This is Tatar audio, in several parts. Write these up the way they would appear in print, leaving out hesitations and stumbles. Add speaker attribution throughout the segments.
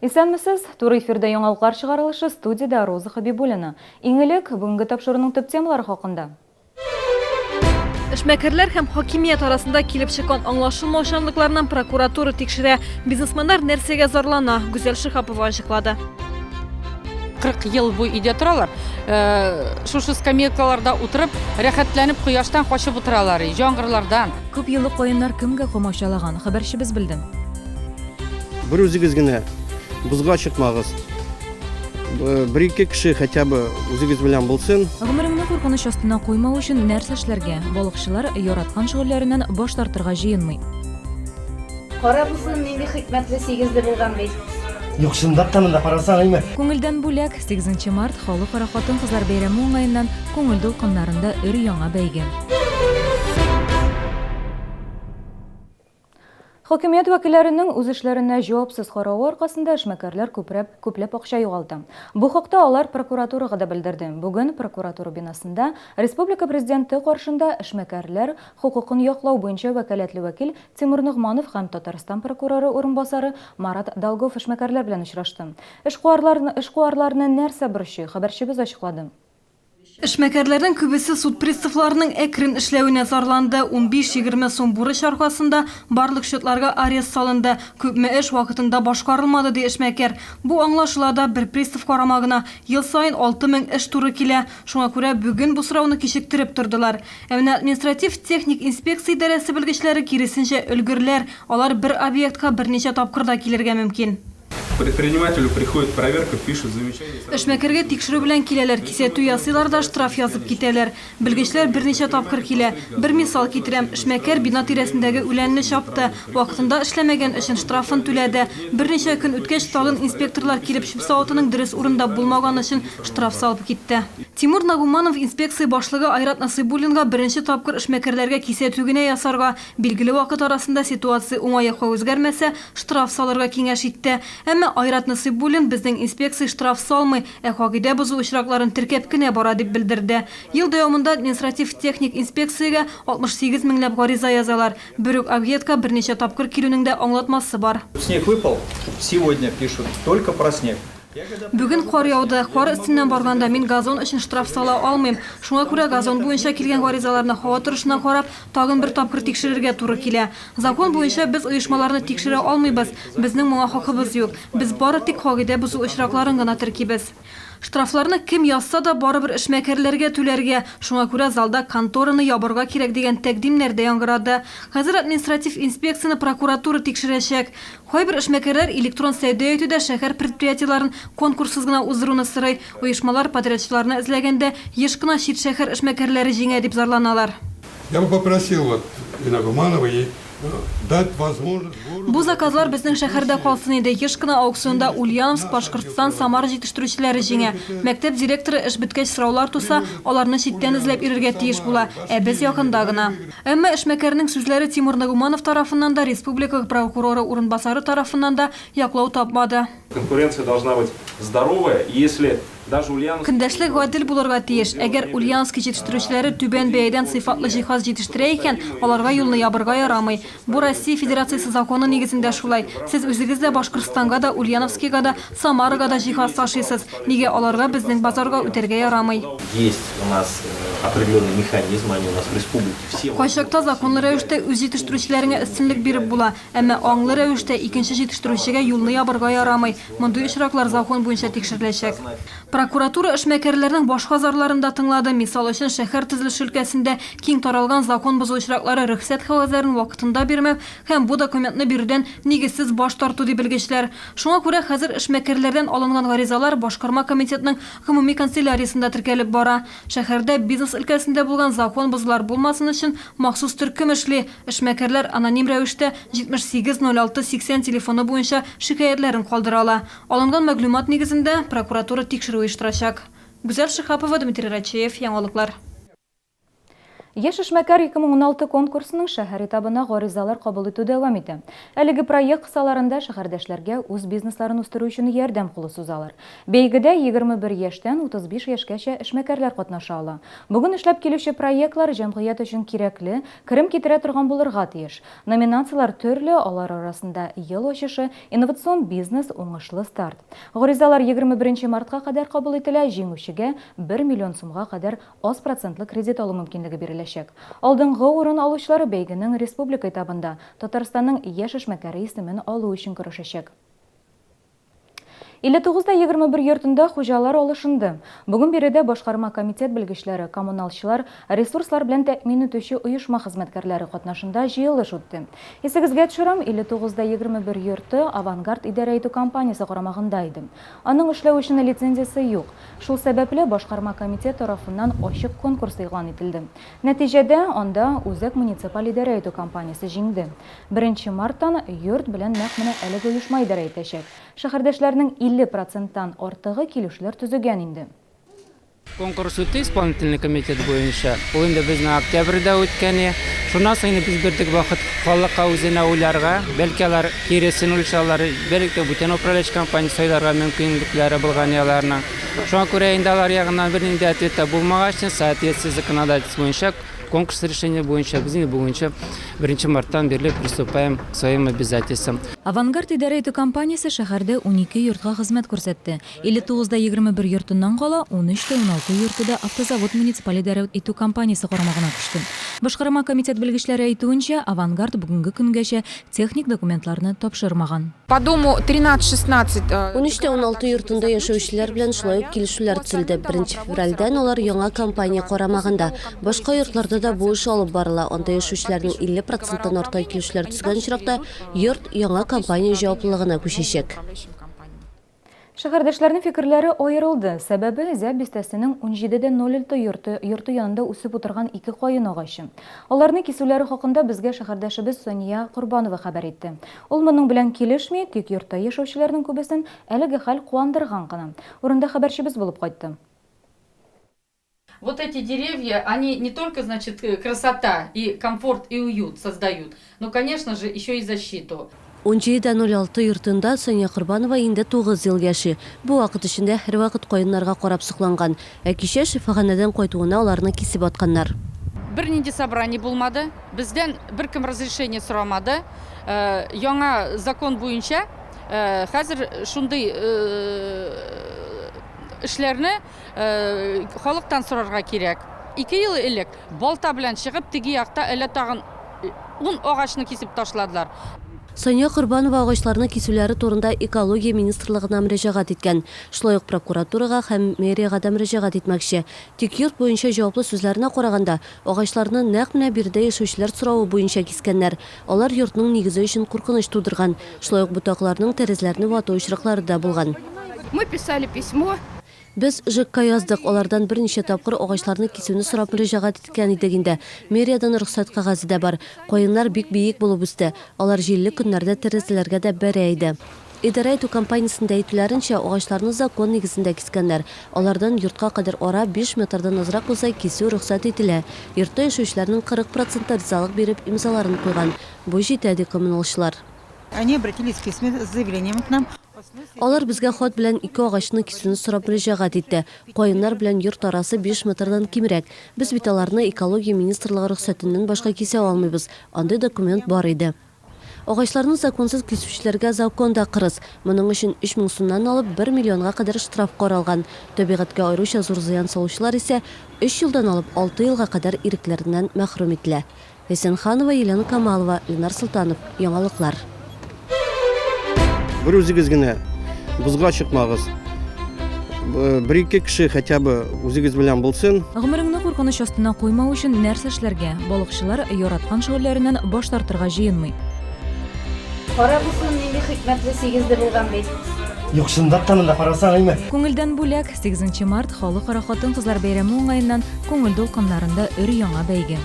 Speaker 1: Исәнмесез! Туры эфирда яңалыклар чыгарылышы, студиядә Роза Хәбибуллина. Иң элек, бүгенге тапшыруның төп темалары хакында.
Speaker 2: Эшмәкәрләр һәм хакимият арасында килеп чыккан аңлашылмаучанлыкларны прокуратура тикшерә. Бизнесменнар нәрсәгә зарлана, Гүзәл Шиһапова ачыклады.
Speaker 3: 40 ел бу өйдә торалар. Шушы скамейкаларда утырып, рәхәтләнеп кояштан качып утыралар, җаңгырлардан.
Speaker 1: Күп еллык каеннар кемгә комачалаган, хәбәрчебез белде.
Speaker 4: Бер үзегез генә бозга чыкмагыз. Бер-ике кеше хотя бы үзегез белән булсын.
Speaker 1: Гомереңне куркыныч астына куймау өчен нәрсә эшләргә? Балыкчылар яраткан шөгыльләреннән баш тартырга җыенмый.
Speaker 5: Кара бусын нинди хикмәтле сигезле булган бит.
Speaker 4: Юк, чынлап та монда карасаң, әйме.
Speaker 1: Күңелдән бүләк, сигезенче март, Халыкара хатын-кызлар бәйрәме уңаеннан Күңел дулкыннарында өр-яңа бәйге. Хакимият вәкилләренең үз эшләренә җавапсыз каравы аркасында эшмәкәрләр күпрәп, күпләп акча югалта. Бу хакта алар прокуратурага да белдерде. Бүген прокуратура бинасында республика Президенты каршында эшмәкәрләр хокукын яклау буенча вәкаләтле вәкил Тимур Ногманов һәм Татарстан прокуроры урынбасары Марат Долгов эшмәкәрләр белән очрашты. Эшкуарларны эшкуарларны нәрсә борчый, хәбәрчебез ачыклады.
Speaker 2: Эшмәкәрләрнең күбесе суд приставларының әкрен эшләвенә зарланды. Унбиш-егерме сум бурыч аркасында барлык счетларга арест салынды. Күпме эш вакытында башкарылмады, ди эшмәкәр. Бу аңлашыла да, бер пристав карамагына ел саен 6000 эш туры килә. Шуңа күрә бүген бу сорауны кичектереп тордылар. Ә менә административ-техник инспекция идарәсе белгечләре киресенчә өлгерләр, алар бер объектка берничә тапкыр да килергә мөмкин.
Speaker 6: Предпринимателю приходит проверка, пишут замечания.
Speaker 2: Эшмәкәргә тикшерү белән киләләр, кисәтү ясыйлар да штраф язып китәләр. Белгечләр берничә тапкыр килә. Бер мисал китерәм, эшмәкәр бина тирәсендәге үләнне чапты, вакытында эшләмәгән өчен штрафын түләде. Берничә көн үткәч, тагын инспекторлар килеп чүп савытының дөрес урында булмаганы өчен штраф салып китте. Тимур Нагуманов инспекция башлыгы Айрат Насыйбуллинга беренче тапкыр эшмәкәрләргә кисәтү генә ясарга, билгеле вакыт арасында ситуация уңай якка үзгәрмәсә, штраф салырга киңәш итте. Әмма Айрат Насыйбуллин, безнең инспекция штраф салмый, ә кагыйдә бозу очракларын теркәп кенә бара, дип белдерде. Ел дәвамында административ-техник инспекциягә 68 меңләп гариза язалар. Бер үк объектка берничә тапкыр килүнең дә аңлатмасы бар.
Speaker 7: Снег выпал, сегодня пишут только про снег.
Speaker 2: Бүген кар яуды. Кар өстеннән барганда мин газон өчен штраф сала алмыйм. Шуңа күрә газон буенча килгән гаризаларны һава торышына карап, тагын бер тапкыр тикшерергә туры килә. Закон буенча без оешмаларны тикшерә алмыйбыз, безнең моңа хакыбыз юк. Без бары тик кагыйдә бозу очракларын гына теркибез. Штрафларны кем язса да, барыбер эшмәкәрләргә түләргә. Шуңа күрә залда контораны ябарга кирәк дигән тәкъдимнәр дә яңгырады. Хәзер административ инспекцияне прокуратура тикшерәчәк. Кайбер эшмәкәрләр электрон сәүдә итүдә шәһәр предприятиеләрен конкурссыз гына уздыруны сорый. Оешмалар подрядчыларны эзләгәндә еш кына чит шәһәр эшмәкәрләре җиңә дип зарланалар.
Speaker 8: Я бы попросил вот и Нагуманова, и дать возможность городу.
Speaker 2: Бу заказлар безнең шәһәрдә калсын иде. Еш кына аукционда Ульяновск, Башкортстан, Самара җитештерүчеләре җиңә. Мәктәп директоры эш беткәч сораулар туса, аларны читтән эзләп йөрергә тиеш була, ә без якында гына. Әмма эшмәкәрнең сүзләре Тимур Нагуманов тарафыннан да, республика прокуроры урынбасары тарафыннан да яклау тапмады.
Speaker 6: Конкуренция должна быть здоровая, и если даже Ульяновск.
Speaker 2: Көндәшлек гадел булырга тиеш. Әгәр Ульяновски җитештерүчеләре түбән бәядән сыйфатлы җиһаз җитештерә икән, аларга юлны ябырга ярамый. Бу Россия Федерациясе законы нигезендә шулай. Сез үзегез дә Башкортстанга да, Ульяновскига да, Самарага да җиһаз ташыйсыз. Нигә аларга безнең базарга үтәргә ярамый?
Speaker 9: Есть у нас определенные механизмы, они у нас в республике все.
Speaker 2: Кайчакта законлы рәвештә үз җитештерүчеләреңә өстенлек биреп була. Әмма аңлы рәвештә икенче җитештерүчегә юлны ябырга ярамый. Мондый очраклар закон буенча тикшереләчәк. Прокуратура эшмәкәрләрнең башка зарларын да тыңлады. Мисал өчен, шәһәр төзелеше өлкәсендә киң таралган закон бозу очраклары рөхсәт кәгазьләрен вакытында бирмәү һәм бу документны бирүдән нигезсез баш тарту, ди белгечләр. Шуңа күрә хәзер эшмәкәрләрдән алынган гаризалар башкарма комитетның гомуми канцеляриясендә теркәлеп бара. Шәһәрдә бизнес өлкәсендә булган закон бозулар булмасын өчен махсус төркем эшли. Эшмәкәрләр аноним рәвештә 78 06 80 телефоны буенча шикаятьләрен калдыра ала. Алынган мәгълүмат нигезендә, прокуратура тикшерү оештырачак. Гүзәл Шиһапова, Дмитрий Рачеев, Яңалыклар.
Speaker 1: Яшь эшмәкәр 2016 конкурсының шәһәр этабына гаризалар кабул итү дәвам итә. Әлеге проект кысаларында шәһәрдәшләргә үз бизнесларын үстерү өчен ярдәм кулы сузалар. Бәйгедә 21 яшьтән 35 яшькәчә эшмәкәрләр катнаша ала. Бүген эшләп килүче проектлар җәмгыять өчен кирәкле, керем китерә торган булырга тиеш. Номинацияләр төрле, алар арасында Ел ачышы, Инновацион бизнес, Уңышлы старт. Гаризалар 21 мартка кадәр кабул ителә, җиңүчегә бер миллион сумга кадәр аз процентлы кредит алу мөмкинлеге биреләчәк. Алдынгы урын алучылар бәйгенең республика этабында Татарстанның яшь эшмәкәре исемен алу өчен көрәшәчәк. 59 да 21 йортында хуҗалар алышынды. Бүген биредә башкарма комитет белгечләре, коммуналчылар, ресурслар белән тәэмин итүче оешма хезмәткәрләре катнашында җыелыш үтте. Исегезгә төшерәм, 59 да 21 йорты Авангард идарә итү компаниясе карамагында иде. Аның эшләү өчен лицензиясе юк. Шул сәбәпле, башкарма комитет тарафыннан ачык конкурс игълан ителде. Нәтиҗәдә, анда Үзәк муниципаль идарә итү компаниясе җиңде. Беренче марттан йорт белән нәкъ менә әлеге оешма идарә итәчәк. Шәһәрдәшләрнең 50 проценттан артыгы килешүләр төзегән инде.
Speaker 10: Конкурс үтте исполнительный комитет буенча. Ул инде безнең октябрьдә үткән. Шуннан соң инде без бирдек вакыт халыкка үзенә уйларга. Бәлки алар киресен үлчәүләр, бәлки бүтән управляющий компания сайларга мөмкинлекләре булган аларның. Шуңа күрә инде алар ягыннан бернинди ответ та булмагач, соответствие законодательство буенча конкурс решение буенча без инде бүгенче беренче марттан бирле приступаем к своим обязательствам.
Speaker 1: Авангард идарә итү компаниясе шәһәрдә 12 йортка хезмәт күрсәтте. 59 да 21 йортыннан кала, 13 тә 16 йорты да Автозавод муниципаль идарә итү компаниясе карамагына күчте. Башкарма комитет белгечләре әйтүенчә, Авангард бүгенге көнгәчә техник документларны тапшырмаган.
Speaker 11: По дому 13-16.
Speaker 12: 13 тә 16 йортында яшәүчеләр белән шулай ук килешүләр төзелде. Беренче февральдән алар яңа компания карамагында. Башка йортларда да бу эш алып барыла. Анда яшәүчеләрнең 50 проценттан артыгы килешүләр төзегән очракта, йорт яңа компания җаваплылыгына күчәчәк.
Speaker 1: Шәһәрдәшләрнең фикерләре аерылды. Сәбәбе, Зәб бистәсенең 17.06 йорты йорты янында үсеп утырган ике каен агачы. Аларны кисүләре хакында безгә шәһәрдәшебез Сания Корбанова хәбәр итте. Ул моның белән килешми, тик йортта яшәүчеләрнең күбесен әлеге хәл куандырган гына. Урында хәбәрчебез булып кайтты.
Speaker 3: Вот эти деревья, они не только, значит, э, красота и комфорт и уют создают, но, конечно же, еще и защиту.
Speaker 12: 17.06 йортында Сания Корбанова инде 9 ел яши. Бу вакыт эчендә һәрвакыт каеннарга карап сокланган. Ә кичә шифаханәдән кайтуына аларны кисеп атканнар.
Speaker 3: Бернинди собрание булмады, бездән беркем разрешение сорамады. Э, яңа закон буенча э, хәзер шундый э, эшләрне Халыктан сорарга кирәк. Ике ел элек балта белән чыгып, теге якта әллә тагын ун агачны кисеп ташладылар.
Speaker 12: Сания Корбанова агачларны кисүләре турында Экология министрлыгына мөрәҗәгать иткән. Шулай ук прокуратурага һәм мэриягә дә мөрәҗәгать итмәкче. Тик йорт буенча җаваплы сүзләренә караганда, агачларны нәкъ менә биредә яшәүчеләр соравы буенча кискәннәр. Алар йортның нигезе өчен куркыныч тудырган. Шулай ук ботакларның тәрәзләрне вату очраклары да булган.
Speaker 11: Мы писали письмо.
Speaker 12: Без ЖЭКка яздык, алардан берничә тапкыр агачларны кисүне сорап мөрәҗәгать иткән идек инде. Мэриядән рөхсәт кәгазе дә бар. Каеннар бик биек булып үсте. Алар җилле көннәрдә тәрәзәләргә дә бәрә иде. Идарә итү компаниясендә әйтүләренчә, агачларны закон нигезендә кискәннәр. Алардан йортка кадәр ара биш метрдан азрак булса, кисү рөхсәт ителә. Йортта яшәүчеләрнең 40 проценты ризалык биреп имзаларын куйган. Бу җитә, ди коммуналчылар.
Speaker 13: Они обратились письменно с заявлением к нам.
Speaker 12: Алар безгә хат белән ике агачны кисүне сорап мөрәҗәгать итте. Каеннар белән йорт арасы биш метрдан кимрәк. Без бит аларны Экология министрлыгы рөхсәтеннән башка кисә алмыйбыз. Андый документ бар иде. Агачларны законсыз кисүчеләргә закон да кырыс. Моның өчен 3000 сумнан алып бер миллионга кадәр штраф каралган. Табигатькә аеруча зур зыян салучылар исә өч елдан алып алты елга кадәр ирекләреннән мәхрүм ителә. Ләйсән Ханова, Елена Камалова, Ленар Солтанов, Яңалыклар.
Speaker 4: Бер үзегез генә бозга чыкмагыз. Бер-ике кеше хотя бы үзегез белән булсын.
Speaker 1: Гомереңне куркыныч астына куймау өчен нәрсә эшләргә? Балыкчылар яраткан шөгыльләреннән баш тартырга җыенмый.
Speaker 5: Кара бусын, нинди хикмәтле сигезле булган бит.
Speaker 14: Юк, чынлап та монда карасаң, әйме.
Speaker 1: Күңелдән бүләк, 8 март Халыкара хатын-кызлар бәйрәме уңаеннан Күңел дулкыннарында өр-яңа бәйге.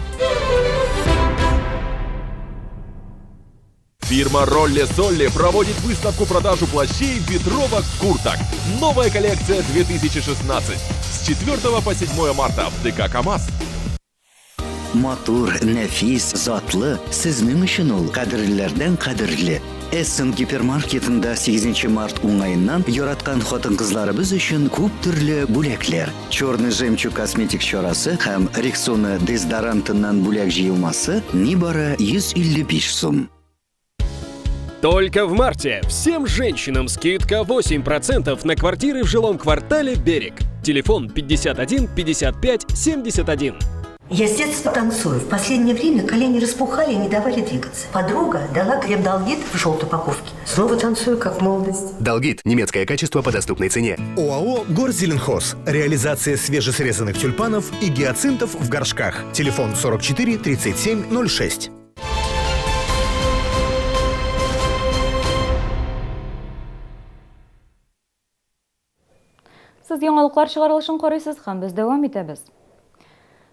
Speaker 15: Фирма Ролли Солли проводит выставку-продажу плащей, ветровок, курток. Новая коллекция 2016. С 4 по 7 марта в ДК КАМАЗ.
Speaker 16: Матур, нәфис, затлы, сезнең өчен ул кадерлеләрдән кадерле. Эссен гипермаркетында 8 март уңаеннан яраткан хатын-кызларыбыз өчен күп төрле бүләкләр. Черный жемчуг косметик чарасы һәм Рексона дезодорантыннан бүләк җыелмасы нибары 155 сум.
Speaker 15: Только в марте всем женщинам скидка 8% на квартиры в жилом квартале «Берег». Телефон 51 55 71.
Speaker 17: Я с детства танцую. В последнее время колени распухали и не давали двигаться. Подруга дала крем Долгит в желтой упаковке. Снова танцую, как в молодости.
Speaker 18: Долгит. Немецкое качество по доступной цене.
Speaker 19: ОАО «Горзеленхоз». Реализация свежесрезанных тюльпанов и гиацинтов в горшках. Телефон 44 37 06.
Speaker 1: Сез яңалыклар чыгарылышын карыйсыз һәм без дәвам итәбез.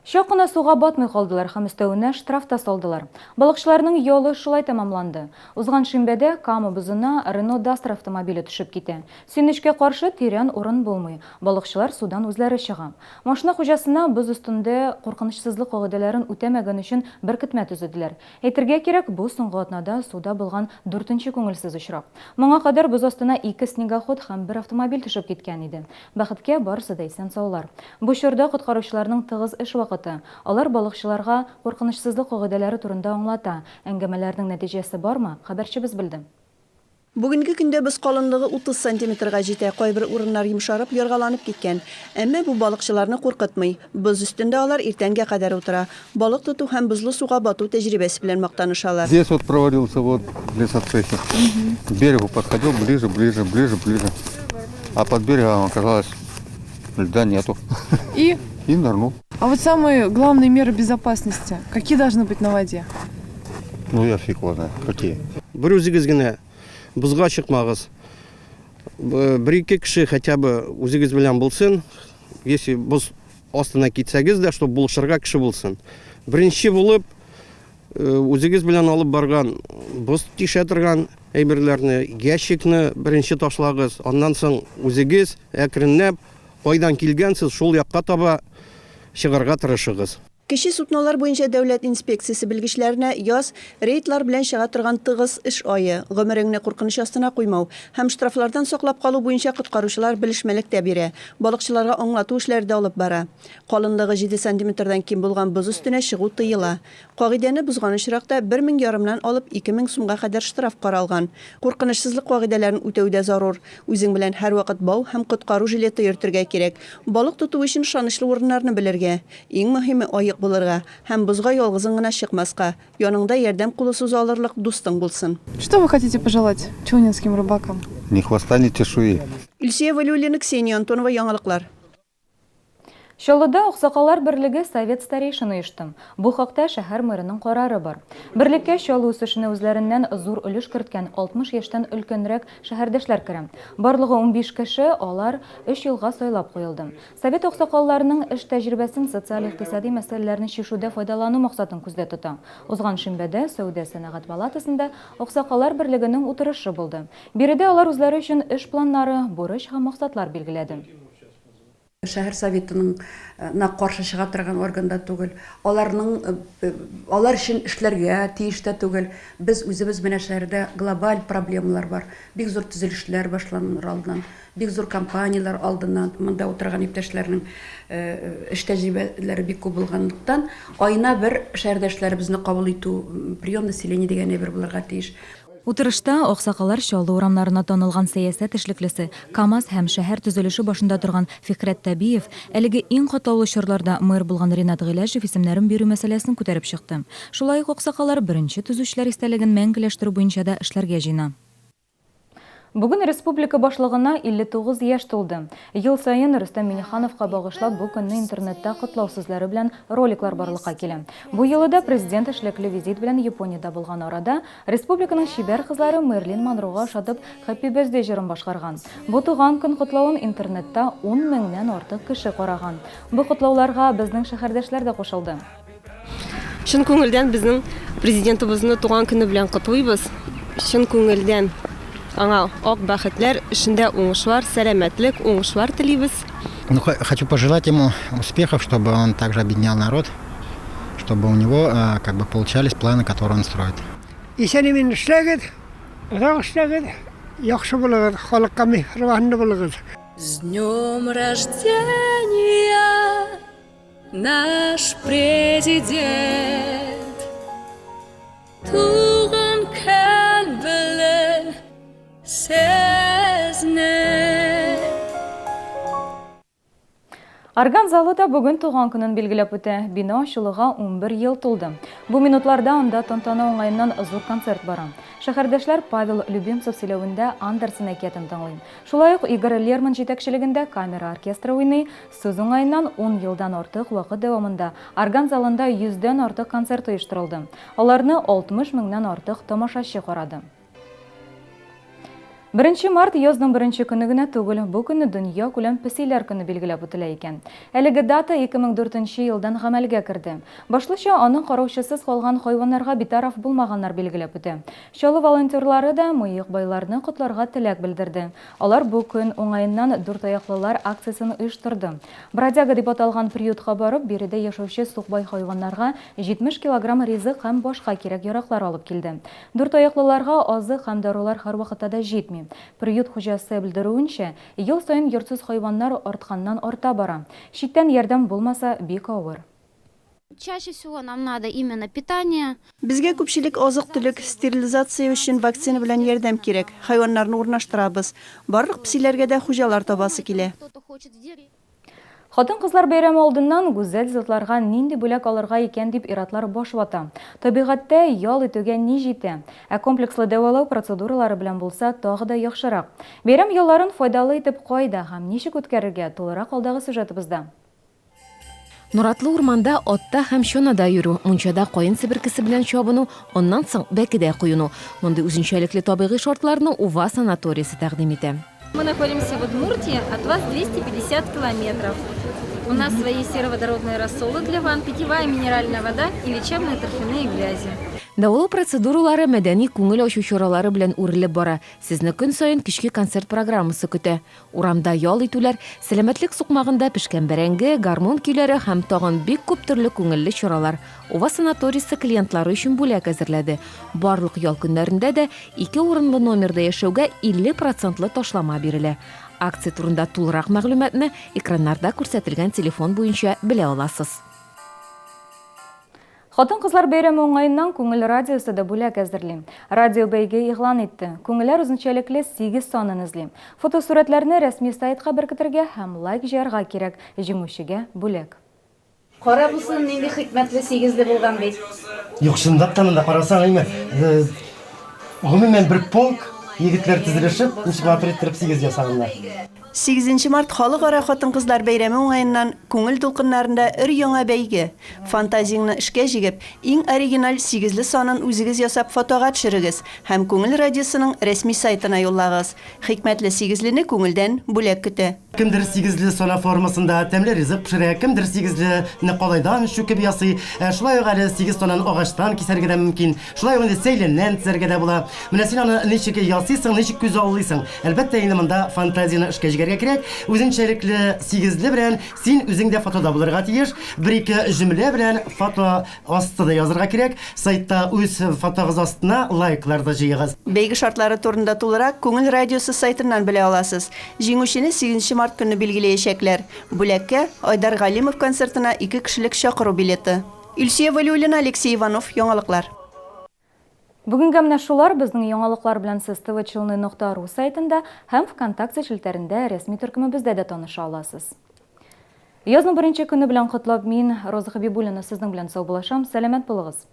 Speaker 1: Чак кына суга батмый калдылар һәм өстәвенә штраф та салдылар. Балыкчыларның ялы шулай тәмамланды. Узган шимбәдә Кама бозына Рено Дастер автомобиле төшеп китә. Сөенечкә каршы, тирән урын булмый. Балыкчылар судан үзләре чыга. Машина хуҗасына боз өстендә куркынычсызлык кагыйдәләрен үтәмәгән өчен беркетмә төзеделәр. Әйтергә кирәк, бу соңгы атнада суда булган дүртенче күңелсез очрак. Моңа кадәр боз астына ике снегоход һәм бер автомобиль төшеп киткән иде. Бәхеткә, барысы да исән-саулар. Бу чорда коткаручыларның тыгыз эш вакыты. Алар балыкчыларга куркынычсызлык кагыйдәләре турында аңлата. Әңгәмәләрнең нәтиҗәсе бармы, хәбәрчебез белде.
Speaker 20: Бүгенге көндә боз калынлыгы 30 сантиметрга җитә, кайбер урыннар йомшарып, яргаланып киткән. Әмма бу балыкчыларны куркытмый. Боз өстендә алар иртәнгә кадәр утыра. Балык тоту һәм бозлы суга бату тәҗрибәсе белән мактанышалар.
Speaker 8: Здесь вот провалился вот в лесоцехе. К берегу подходил ближе, ближе, ближе, ближе. А под берегом оказалось льда нету.
Speaker 11: И?
Speaker 8: И нырнул.
Speaker 11: А вот самые главные меры безопасности, какие должны быть на воде?
Speaker 8: Ну я фиг его знает, какие.
Speaker 4: Бер үзегез генә бозга чыкмагыз. Бер-ике кеше хотя бы үзегез белән булсын. Если боз астына китсәгез дә, чтобы булышырга кеше булсын. Беренче булып үзегез белән алып барган боз тишә торган әйберләрне, ящикны беренче ташлагыз. Аннан соң үзегез әкренләп кайдан килгәнсез, шул якка таба чыгарга тырышыгыз.
Speaker 20: Кече суднолар буенча дәүләт инспекциясе белгечләренә яз, рейдлар белән чыга торган тыгыз эш ае, гомереңне куркыныч астына куймау һәм штрафлардан саклап калу буенча коткаручылар белешмәлек тә бирә, балыкчыларга аңлату эшләре дә алып бара. Калынлыгы җиде сантиметрдан ким булган боз өстенә чыгу тыела. Кагыйдәне бозган очракта бер мең ярымнан алып 2000 сумга кадәр штраф каралган. Куркынычсызлык кагыйдәләрен үтәү дә зарур. Үзең белән һәрвакыт бау һәм коткару жилеты йөртергә кирәк. Балык тоту өчен ышанычлы урыннарны белергә. Иң мөһиме, аек булырга һәм бозга ялгызың гына чыкмаска. Яныңда ярдәм кулы суза алырлык дустың булсын.
Speaker 11: Что вы хотите пожелать челнинским рыбакам?
Speaker 8: Ни хвоста, ни чешуи.
Speaker 20: Илсөя Вәлиуллина, Ксения Антонова, Яңалыклар.
Speaker 1: Чаллыда Аксакаллар берлеге Совет старейшин оешты. Бу хакта шәһәр мэрының карары бар. Берлеккә Чаллы үсешенә үзләреннән зур өлеш керткән 60 яшьтән өлкәнрәк шәһәрдәшләр керә. Барлыгы 15 кеше, алар өч елга сайлап куелды. Совет аксакалларының эш тәҗрибәсен социаль-икътисади мәсьәләләрне чишүдә файдалану максатын күздә тота. Узган шимбәдә Сәүдә-сәнәгать палатасында Аксакаллар берлегенең утырышы булды. Биредә алар үзләре өчен эш планнары, бурыч һәм максатлар билгеләде.
Speaker 21: Шәһәр советының на каршы чыга торган орган да түгел, аларның алар өчен эшләргә тиеш тә түгел. Без үзебез менә шәһәрдә глобаль проблемалар бар. Бик зур төзелешләр башланыр алдыннан, бик зур компанияләр алдыннан, монда утырган иптәшләрнең эш тәҗрибәләре бик күп булганлыктан, аена бер шәһәрдәшләребезне кабул итү, прием населения дигән әйбер булырга тиеш.
Speaker 1: Утырышта аксакаллар Чаллы урамнарына танылган сәясәт эшлеклесе, КАМАЗ һәм шәһәр төзелеше башында торган Фикрәт Тәбиев, әлеге иң катлаулы чорларда мэр булган Ринат Гыйләҗев исемнәрен бирү мәсьәләсен күтәреп чыкты. Шулай ук аксакаллар беренче төзүчеләр истәлеген мәңгеләштерү буенча да эшләргә җыена. Бүген республика Башлыгына 59 яшь тулды. Ел саен Рөстәм Миңнехановка багышлап бу көнне интернетта котлау сүзләре белән роликлар барлыкка килә. Бу юлы да президент эшлекле визит белән Япониядә булган арада Республиканың чибәр кызлары Мерлин Монрога ошатып Happy Birthday җырын башкарган. Бу туган көн котлавын интернетта ун меңнән артык кеше караган. Бу котлауларга безнең шәһәрдәшләр дә кушылды.
Speaker 22: Чын күңелдән безнең Президентыбызны туган көне белән котлыйбыз. Чын күңелдән аңа ак бәхетләр, эшендә уңышлар, сәламәтлек, уңышлар телибез.
Speaker 23: Ну, хочу пожелать ему успехов, чтобы он также объединял народ.
Speaker 6: чтобы у него э, как бы получались планы, которые он строит.
Speaker 7: Исән-имин эшләгез, озак эшләгез, яхшы булыгыз, халыкка миһербанлы булыгыз.
Speaker 23: С днем рождения, наш президент! Туган көн белән сезне!
Speaker 1: Орган залы да бүген туган көнен билгеләп үтә. Бина ачылуга 11 ел тулды. Бу минутларда анда тантана уңаеннан зур концерт бара. Шәһәрдәшләр Павел Любимцев сөйләвендә Андерсен әкиятен тыңлый. Шулай ук Игорь Лерман җитәкчелегендә камера оркестры уйный. Сүз уңаеннан, ун елдан артык вакыт дәвамында орган залында йөздән артык концерт оештырылды. Аларны 60 меңнән артык тамашачы карады. Беренче март язның беренче көне генә түгел, бу көнне дөньякүләм песиләр көне билгеләп үтелә икән. Әлеге дата 2004 нче елдан гамәлгә керде. Башлыча, аны караучысыз калган хайваннарга битараф булмаганнар билгеләп үтә. Чаллы волонтерлары да мыекбайларны котларга теләк белдерде. Алар бу көн уңаеннан Дүртаяклылар акциясен оештырды. Бродяга дип аталган приютка барып, биредә яшәүче сукбай хайваннарга 70 килограмм ризык һәм башка кирәк-яраклар алып килде. Дүртаяклыларга азык һәм дарулар һәрвакытта да җитми. Приют хуҗасы белдерүенчә, ел саен йортсыз хайваннар артканнан-арта бара. Читтән ярдәм булмаса, бик авыр.
Speaker 24: Чаще всего нам надо именно питание.
Speaker 20: Безгә күпчелек азык-төлек, стерилизация өчен вакцина белән ярдәм кирәк. Хайваннарны урнаштырабыз. Барлык песиләргә дә хуҗалар табасы килә.
Speaker 1: Хатын-кызлар бәйрәме алдыннан гүзәл затларга нинди бүләк алырга икән дип ир-атлар баш вата. Табигатьтә ял итүгә ни җитә? Ә комплекслы дәвалау процедуралары белән булса, тагы да яхшырак. Бәйрәм ялларын файдалы итеп кайда һәм ничек үткәрергә, тулырак алдагы сюжетыбызда.
Speaker 25: Наратлы урманда атта һәм чанада йөрү, мунчада каен себеркесе белән чабыну, аннан соң бәкедә коену. Мондый үзенчәлекле табигый шартларны Ува санаториесе тәкъдим итә.
Speaker 26: Мы находимся в Удмуртии, от вас 250 километров. У нас свои сероводородные рассолы для ванн, питьевая минеральная вода и лечебные торфяные грязи.
Speaker 25: Дәвалау процедуралары мәдәни күңел ачу чаралары белән үрелеп бара. Сезне көн саен кичке концерт программасы көтә. Урамда ял итүләр, сәламәтлек сукмагында пешкән бәрәңге, гармун көйләре һәм тагын бик күп төрле күңелле чаралар. Ува санаториесе клиентлары өчен бүләк әзерләде. Барлык ял көннәрендә дә ике урынлы номерда яшәүгә 50 процентлы ташлама бирелә. Акция турында тулырак мәгълүматны экраннарда күрсәтелгән телефон буенча белә аласыз.
Speaker 1: Хатын-кызлар бәйрәме уңаеннан Күңел радиосы да бүләк әзерли. Радио бәйге игълан итте. Күңелләр үзенчәлекле сигез санын эзли. Фотосурәтләрне рәсми сайтка беркетергә һәм лайк җыярга кирәк. Җиңүчегә бүләк.
Speaker 5: Кара бусын нинди хикмәтле сигезле булган бит.
Speaker 14: Юк, чынлап та монда карасаң, әйме, э, гомумән бер полк егетләр тезелешеп, ничек матур иттереп сигез ясаганнар.
Speaker 20: Сигезенче март Халыкара хатын-кызлар бәйрәме уңаеннан Күңел дулкыннарында өр-яңа бәйге! Фантазияңне эшкә җигеп, иң оригиналь сигезле санын үзегез ясап фотога төшерегез һәм Күңел радиосының рәсми сайтына юллагыз. Хикмәтле сигезлене күңелдән бүләк көтә.
Speaker 14: Кемдер сигезле сона формасында тәмле ризык пешерә, кемдер сигезлене калайдан чүкеп ясый. Ә шулай ук әле сигез сонаны агачтан кисәргә дә мөмкин. Шулай ук инде сәйләннән тезәргә дә була. Менә син аны ничек ясыйсың, ничек күзаллыйсың? Әлбәттә инде монда фантазияне эшкә җигәргә кирәк. Үзенчәлекле сигезле белән син үзең дә фотода булырга тиеш. Бер-ике җөмлә белән фото Асты да язырга кирәк. Сайтта үз фотогыз астына лайклар да җыегыз.
Speaker 20: Бәйге шартлары турында тулырак Күңел радиосы сайтыннан белә аласыз. Җиңүчене сигезенче март көнне билгеләячәкләр. Бүләккә, Айдар Галимов концертына ике кешелек чакыру билеты. Илсөя Вәлиуллина, Алексей Иванов, Яңалыклар.
Speaker 1: Бүгенгә менә шулар, безнең яңалыклар белән сез tvchelny нокта ру сайтында һәм ВКонтакте челтәрендә рәсми төркемебездә дә таныша аласыз. Язның беренче көне белән котлап мин, Роза Хәбибуллина, сезнең белән саубуллашам. Сәламәт булыгыз!